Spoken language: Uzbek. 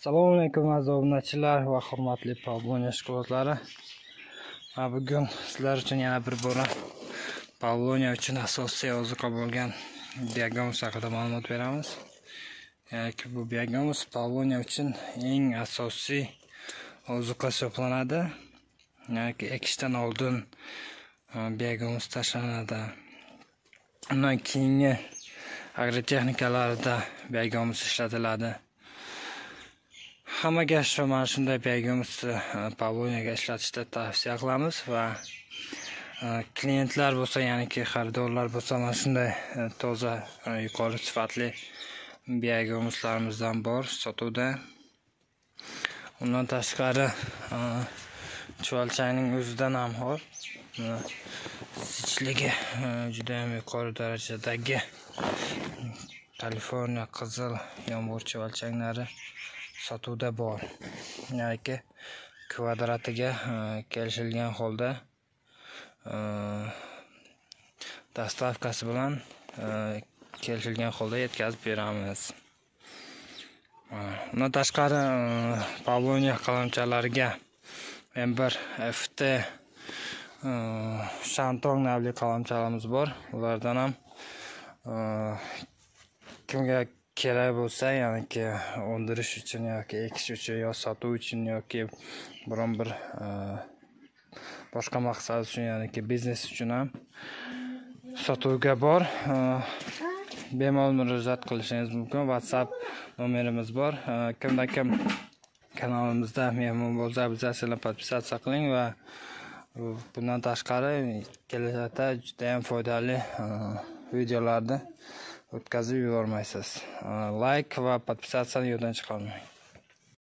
Assalomu alaykum aziz obunachilar va hurmatli Pavlonia ishqibozlari. Bugun sizlar uchun yana bir bora Pavlonia uchun asosiy ozuqa bo'lgan biogumus haqida ma'lumot beramiz. Ya'ni bu biogumus Pavlonia uchun eng asosiy ozuqa hisoblanadi. Ya'ni ekishdan oldin biogumus tashlanadi. Undan keyingi agrotexnikalarda biogumus ishlatiladi. Hammaga shu mana shunday biogumusni Pavloniyaga ishlatishda tavsiya qilamiz va klientlar bo'lsa, ya'niki xaridorlar bo'lsa, mana shunday toza yuqori sifatli biogumuslarimizdan bor sotuvda. Undan tashqari chuvalchangning o'zidan ham bor. Sichligi juda ham yuqori darajadagi Kaliforniya qizil yomg'ir chuvalchanglari sotuvda bor. Ya'ni kvadratiga kelishilgan holda dastavkasi bilan kelishilgan holda yetkazib beramiz. Undan tashqari Pavlonia qalamchalariga M1 FT Shantong navli qalamchalarimiz bor. Ulardan ham kimga kerak bo'lsa, ya'niki o'ndirish uchun yoki ekish uchun yo sotuv uchun yoki biron bir boshqa maqsad uchun, ya'niki biznes uchun ham sotuvga bor. Bemalol murojaat qilishingiz mumkin. WhatsApp nomerimiz bor. Kimda kim kanalimizda mehmon bo'lsa, обязательно подписаться qiling va bundan tashqari kelajakda juda ham foydali videolarni o'tkazib yubormaysiz. Like va podpisatsiyani yo'ldan chiqarmang.